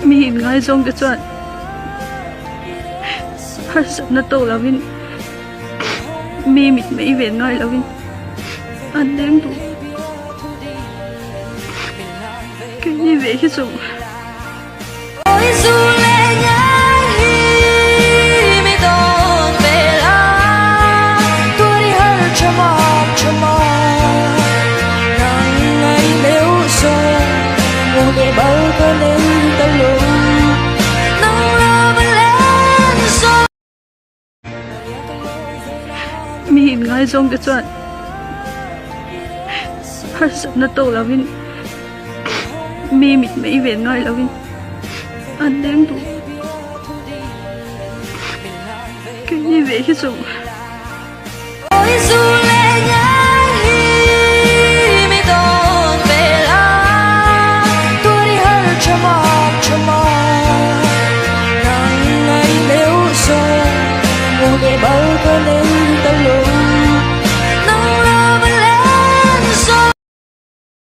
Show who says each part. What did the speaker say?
Speaker 1: Mi inngaizawng te chuan harsatna tawk lovin mi mit mai ven ngai lovin an leng duh. Keini ve hi chu. Mi inngaizawng te chuan harsatna tawk lovin mi mit mai ven ngai lovin an leng duh. Keini ve hi chu.